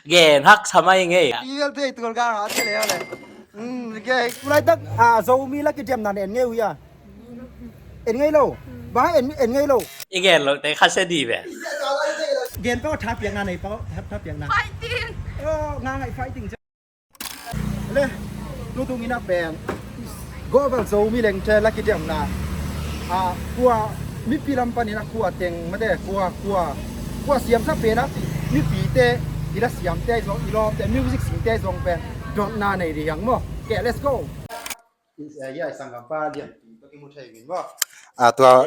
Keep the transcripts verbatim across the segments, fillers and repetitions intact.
Gen hak sa mai ngei. Ti vel thei tual ka ha thei le le. Hmm, okay. Tulaitak, ah, Zomi la kidemna en ngei uh hia? En ngei lo. Bang en, en ngei lo. I gen lo te kha se di ve. Gen pau tha piakna nei pau, tha, tha piakna. Fighting. Oh, nga ngai fighting. Le, tu tung ina pen. Go bel Zomi lengte la kidemna. A, kua, mipi lam panin a kua teng mate, kua, kua, kua siamsa pen a ti, mipite, i la siamte zong, i lawmte, music singte zong pen dotna nei ding hiang maw. Okay, let's go. Eh, ya, i sanggampa Lianpi, to kimu thei min maw. Ah, tua.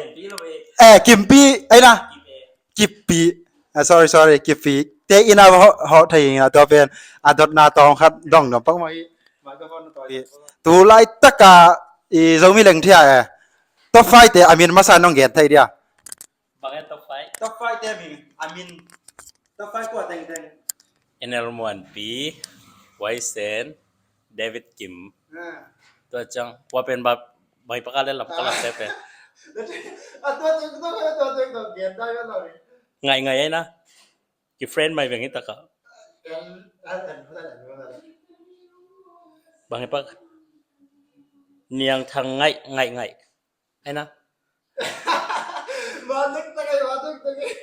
Eh, Kimpi, ai na. Kipi. Ah, sorry, sorry, Kipi. Te ina ho, ho thei ina tua pen. Ah, dotna tawng khat dong dong pak maw hi. Microphone to. Tu laitaka i Zomi lengte a, eh. Top five te a min masa nong gen thei dia. Bang e top five? Top five te min, a min. Top five kua teng teng. Enel Muanpi, Huaisen, David Kim. Ah. Tua ciang, kua pen ba, bai paka le lam ka lam te pen. Ah, tua, tua, tua, tua, tua, tua, gen dai lo ni. Ngai ngai ai na. Ki friend mai veng i taka. Em, ah, em, ah, em, ah, em. Bang i pak. Niang Thang Ngai, Ngai Ngai. Ai na. Manik tak ai, manik tak ai.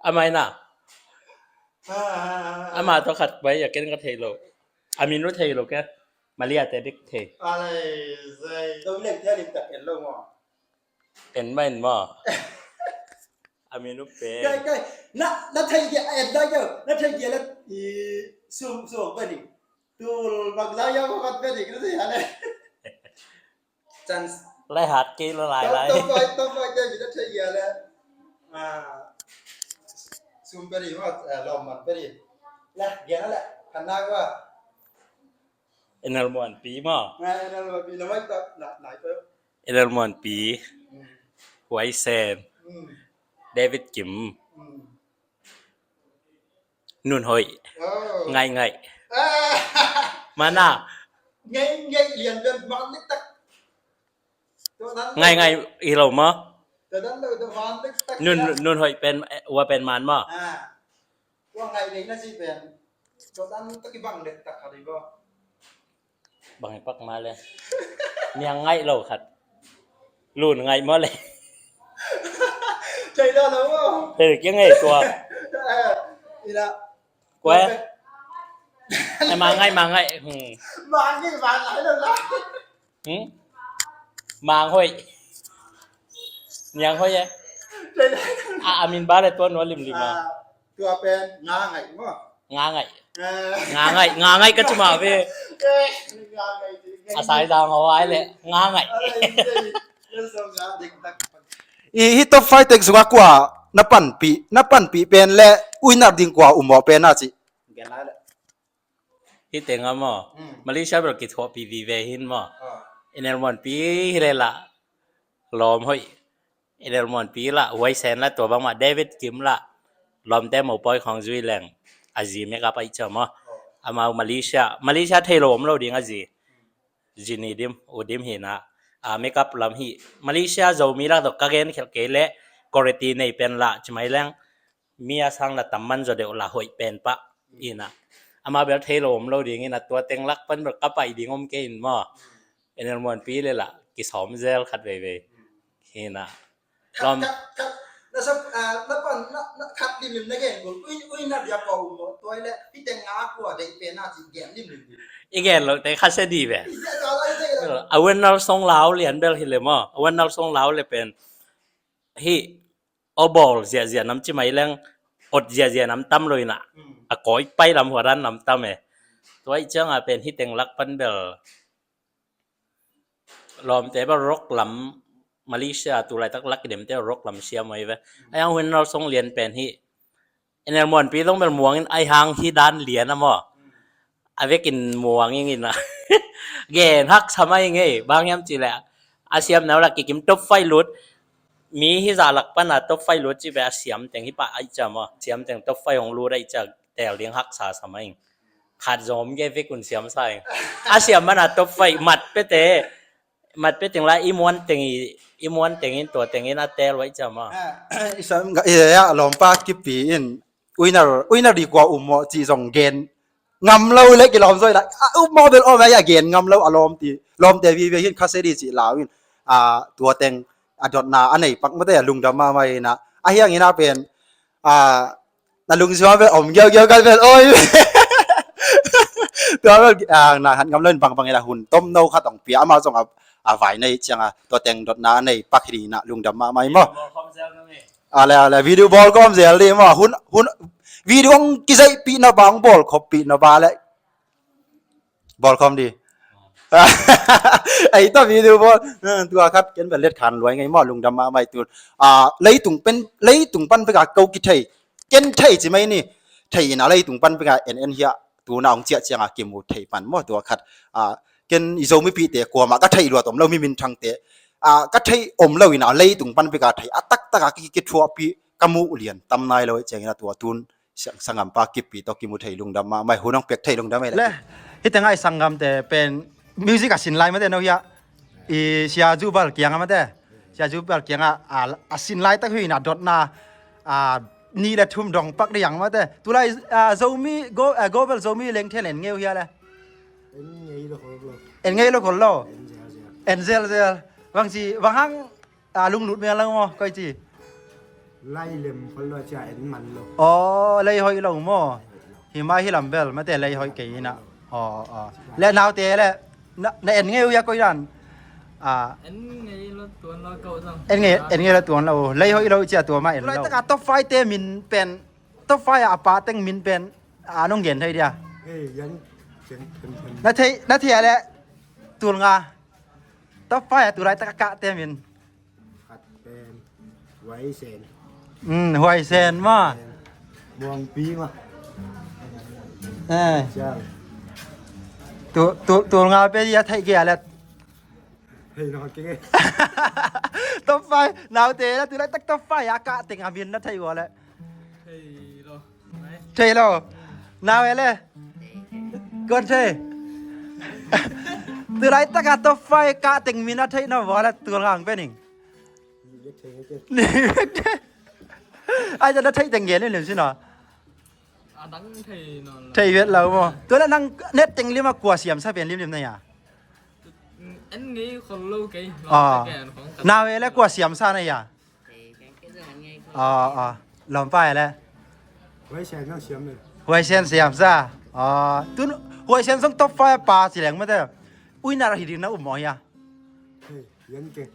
Amai na. Ah, ah, ah, ah. Ama to khat bai ya ken ka thei lo. A min ru thei lo ke. Malia te dik thei. Alai, zai. To lek thei lim tak en lo mo. En ma en mo. A min ru pe. Kai, kai. Na, na thei ke, en da ke. Na thei ke la, i, sum, sum pe ni. Tul bang la ya mo kat pe ni, na thei ale. Chance. Lai hat kei lo lai lai. Top five, top five kei mi ta thei ya le. Ah. Sum peri ma, eh, lom man peri. La, gena la. Kana wa. Enel Muanpi ma. Na, Enel Muanpi, na mai ta, na, na pe. Enel Muanpi. Hmm. Huaisen. Hmm. David Kim. Hmm. Nun Hoih. Oh. Ngai ngai. Ah. Mana. Ngai ngai lian lian man ni tak. Ngai ngai i lo mo. Nun, Nun Hoih pen, eh, wa pen man mo. Ah. Wa ngai ngai na si pen. To dan tak i bang dek tak hari bo. Bang i pak ma le. Niang ngai lo khat. Lun ngai mo le. Thei lo lo mo. Thei kia ngai tua. Eh, ina. Kue. Eh, ma ngai, ma ngai. Hmm. Ma ngai, ma ngai lo la. Hmm? Mang Hoih. Niang Hoih eh. Thei lo. A, a min ba le tua nua lim lim a. Ah, tua pen nga ngai mo. Nga ngai. Nga ngai, nga ngai ka ci ma ve. A sai dang ho ai le, nga ngai. I hi top five teng sunga kua na panpih, na panpih pen le uinak ding kua um maw pen a ci. Hi teng a maw. Malaysia bel kithuahpih vive hin maw. Enel Muanpi hi le la. Lawm hoih. Enel Muanpi lah, Huaisen lah, tua bangmah David Kim lah, lawmte mopawi khawng zui leng a zi makeup aih ciam aw. Amau Malaysia, Malaysia thei lo om lo ding a zi. Zi ni dim, u dim hi na. A makeup lam hi. Malaysia Zomi lak dok ka gen khial kei leh quality nei pen lah ci mai leng. Mi a sang la tam man zaw deuh lah hoih pen pah. Ina. Amau bel thei lo om lo ding ina tua teng lak pan bel ka paih ding om kei in maw. Enel Muanpi le lah kisawm zel khat veivei. Hi na. Lawm. Khat, khat, khat, na sap, ah, na pan, na, na khat limlim na gen kul. Ui, ui, na bia pau mo. Tua le, pi teng nga kua dei pe na ci gen limlim di. I gen lo te khat se di ve. I gen lo, i gen lo. A wen nal song lau lian bel hi le mo. A wen nal song lau le pen. Hi. Aw bawl ziahziah nam ci mai leng. Ot ziahziah nam tam lo ina. A kawi pai lam hua ran nam tam e. Tua i ciang a pen hi teng lak pan bel. Lawmte bel rock lam Malaysia tu laitak lak i demte rock lam siam ahi ve. Ai ang hun nal song lian pen hi. Enel Muanpi zong bel muangin ai hang hi dan lian a maw. A vekin muangin ina. Gen hak sa mai ngei bang hiam ci leh. A siam nau lak kikim top five lut. Mi hi zah lak pan a top five lut ci ve a siam teng hi pah ai ciam aw. Siam teng top five hong lut ai ciam tel ding hak sa sa mai. Khat zong om kei vek un siam sa ing. A siam man a top five mat pete. Mat pe teng la i muan teng i, i muan teng in tua teng in a tel wai ciam a. Ah, i sam ga, i ya lawmpa kipi in. uinar, uinar di kua um maw cih zong gen ngam lo le kilawm zaw ina, a, um maw bel om a, a gen ngam lo a lawmte, lawmte vive hin kha se di cih lau in, a, tua teng a dotna a nei pak mate, a lungdam mahmah ina, a hiang ina pen, a, na lungsim ah bel om giaugiau kan bel oi. Tua bel, a, na hat ngam lo in bangbang ina hun tomno khat ong pia, amau zong a, a vai nei ciang a tua teng dotna a nei pak hi di ina lungdam mahmah hi maw. A le, a le, video bawl kawm zel di maw. Hun, hun, video hong kizaihpih na ba, hong bawl khoppih na ba le bawl khawm di. Ei ta video bawl. Tua khat ken bel let khan luai ngei maw, lungdam mahmah hi tun. A, leitung pen, leitung pan bek a ko kithei. Ken thei ci mai ni. Thei ina leitung pan bek a en en hiah tuna hong ciah ciang a kimu thei pan maw tua khat. A, ken i Zomipihte kuamah ka theih luat om lo, mi minthangte, a, ka theih om lo ina leitung pan bek a thei a taktak a ki, kithuahpih ka muh lian tam nai lo ciang ina tua tun sang, sanggampa Kippi tawh kimu thei lungdam mahmah hi, hun hong piak thei lungdam hi le. Hih teng a i sanggamte pen music a sin lai mate no hiah. I Sia Jubal kiang a mate. Sia Jubal kiang a, a, a sin laitak hi ina dotna, a, nih le thum dong pak di ang mate. Tulai, a, Zomi, go, a, Gobel Zomi lengthe en ngei uh hia le. En ngei lo khol lo. En ngei lo khol lo. En zel zel. En zel zel. Bang ci, bang hang, a, lunglut mel lo maw, koi ci. Lai lem khol lo cia en man lo. Aw, lei hoih lo maw. Hi mai hi lam bel mate lei hoih kei ina. Aw, aw. Le naute le, na, na en ngei uh hia koi dan. A. En ngei lo tuan lo kau zong. En ngei, en ngei lo tuan lo. Lei hoih lo cia tua mah en lo. Tulai taka top five te min pen, top five a pa teng min pen, a, nong gen thei dia. Hei, yan, ken, ken, ken. Na thei, na thei a le, tul nga. Top five a tulai taka kah te min. Khat pen, Huai Sen. Mm, Huai Sen maw. Muangpi maw. Eh. Ciang. Tu, tu, tul nga pe dia thei kia le. Hei, no, kenge. Top five, naute le, tulai tak top five a kah teng a min na thei ua le. Thei lo. Thei lo. Nau e le. Kon thei. Tulai taka top five kah teng min na thei na ua le tul ngang pe ning. Ai, na thei teng gen lim lim si no. A dang thei no. Thei vet lo maw. Tua le nang net teng lim a kua siam sa pen lim lim na ya. En ngei khol lo kei. Ah. Nau e le kua siam sa na ya. Aw, aw. Lawmpa e le. Huai Sen zong siam le. Huai Sen siam sa. Aw, tun Huai Sen zong top five pa ci leng mate. Uinar hi ding na um maw hia. Hei, yan ke.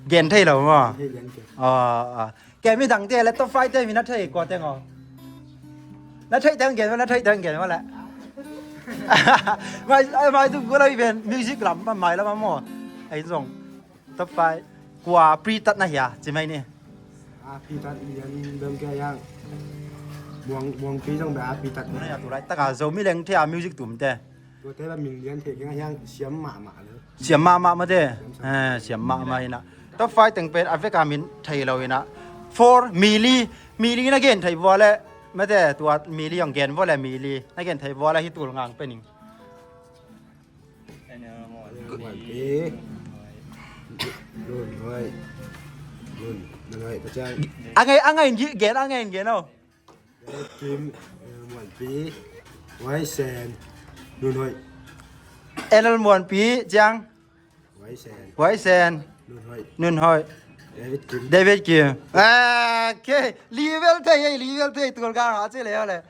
Gen thei lo maw. Hei, yan ke. Aw, aw. Ke midangte le top five te mi na thei kua teng aw. Na thei teng gen maw, na thei teng gen maw le. Mai, mai tu gulai ben music lam, mai lam maw. Ai zong. Top five. Kua pritat na hia, ci mai ni. A pritat lian dong kia yang. Muang, Muangpi zong ba a pritat na hia. Tulai taka Zomi lengthe a music tumte. Tuate ba min lian thei kia yang siam mahmah lo. Siam mahmah mate. Siam mahmah ina. Top five teng pen a veka min thei lo ina. Four, Mili, Mili na gen thei vua le. Mate tua Mili ang gen vua le Mili. Na gen thei vua le hi tul ngang pening. Muanpi. Lunhoi. Lun, Lunhoi, ka ciang. A ngai, a ngai, gen, a ngai, gen, oh. Kim, eh, Muanpi. Huai Sen. Lunhoi. Enel Muanpi, ciang. Huai Sen. Huai Sen. Lunhoi. Lunhoi. David Kim. David Kim. Ah, okay. Level thei, level thei, tul ka ha ci le, le.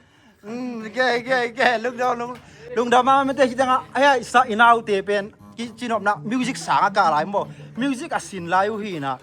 Mm, okay, okay, okay. Lungdam, lung, lungdam a mate hi tanga. Ai, sa inaute pen. Ki cinopna music sang a ka lai maw. Music a sin lai uh hi na.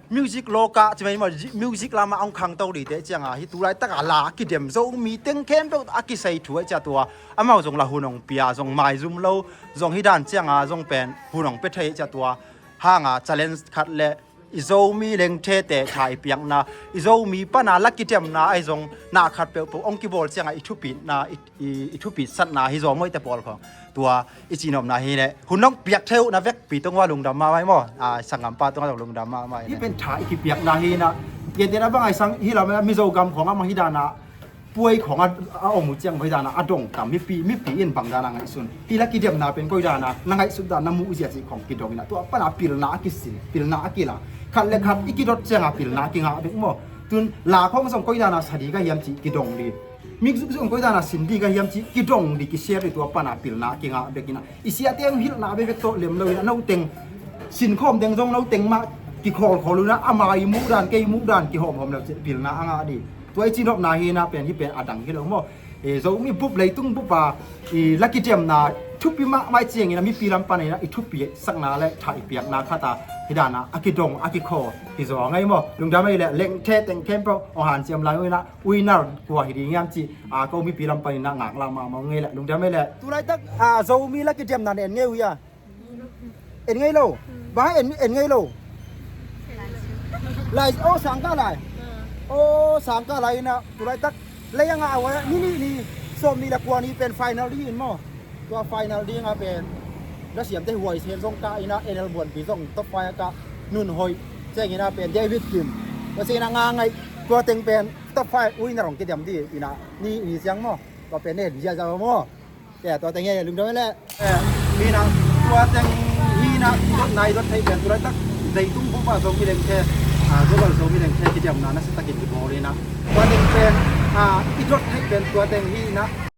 Music loka ci mai maw, music lama ong khangto dite cianga hi tulai taka la kidem zo mi teng khempeuh a kisei thu a cia tua. Amau zong la hun ong pia, zong maizum lo, zong hi dan cianga zong pen hun ong pia thei cia tua. Hanga challenge khat le i Zomi lengthe te tha i piakna, i Zomi pana la kidemna ai zong na khat peuhpeuh ong kibawl cianga i thupitna, i, i, i thupitsatna hi zaw maw i te pawl khong. Tua i cinopna hi le hun ong piak theuh na vekpi tong ua lungdam mahmah maw. A, sanggampa tong a zong lungdam mahmah hi. Hi pen tha i kipiakna hi na. Gentehna bang ai sang hi lam Mizo gam khong a mah hi dana. Puai khong a, a om uh ciang bang hi dana a dong tam mipi, mipi in bang dana ngaihsun. Hi la kidemna pen koi dana, na ngaihsut dana mu zia cih khong kidong ina. Tua pana pilna a kisin, pilna a kila. Khat le khat i kidot cianga pilna a kingah bek maw. Tun la khong zong koi dana sa di ka hiam cih kidong di. Mixzuk zong koi dan a sin ding ka hiam ci kidong ding, kisiat ding, tua pan a pilna kingah bek in a, i siate uh hilhna bekbek tawh lem lo in a, no teng sinkhawm deng zong no teng mah kikholkhol uh in a, ama i muh dan, kei muh dan kihawmhawm lo ci pilna a ngah ding. Tua i cinopna hi in a, pen hih pen a dang hi lo maw. E, Zomi bup, leitung bup a i la kidemna thupi mahmah i ciangin a, mipi lam pan in a i thupi sakna le thah i piakna khat a, hih dan a a kidong a kikhaw hi zaw ngei maw. Lungdam ei leh, lengthe teng khempeuh hong hanciam lai uh in a, winner kua hi ding hiam ci a, ko mipi lam pan in a ngaklah mahmah ngei leh. Lungdam ei leh. Tulaitak a Zomi la kidemna na en ngei uh hia? En ngei lo. Bang hang en, en ngei lo? Lai, oh, sangkah lai. Oh, sangkah lai in a, tulaitak lei a ngah a, ni nih ni, sawmnih le kua ni pen final ding in maw. Tua final ding a pen la siamte Huai Sen zong kah in a, N L Buanpi zong top five a kah, Nun Hoih, ciangin a pen David Kim, tua ciangin a Nga Ngaih, tua teng pen top five winner hong kidem ding in a, ni, ni ciang maw. Tua pen en ziahziah maw. Tua teng hi, lungdam ei leh. Eh, hi in a, tua teng hi in a, i dotna i dot theih pen tulaitak leitung bup a Zomi Lengthe, ah, Global Zomi Lengthe kidemna nasia takin kibawl in a, tua teng pen, ah, i dot theih pen tua teng hi in a.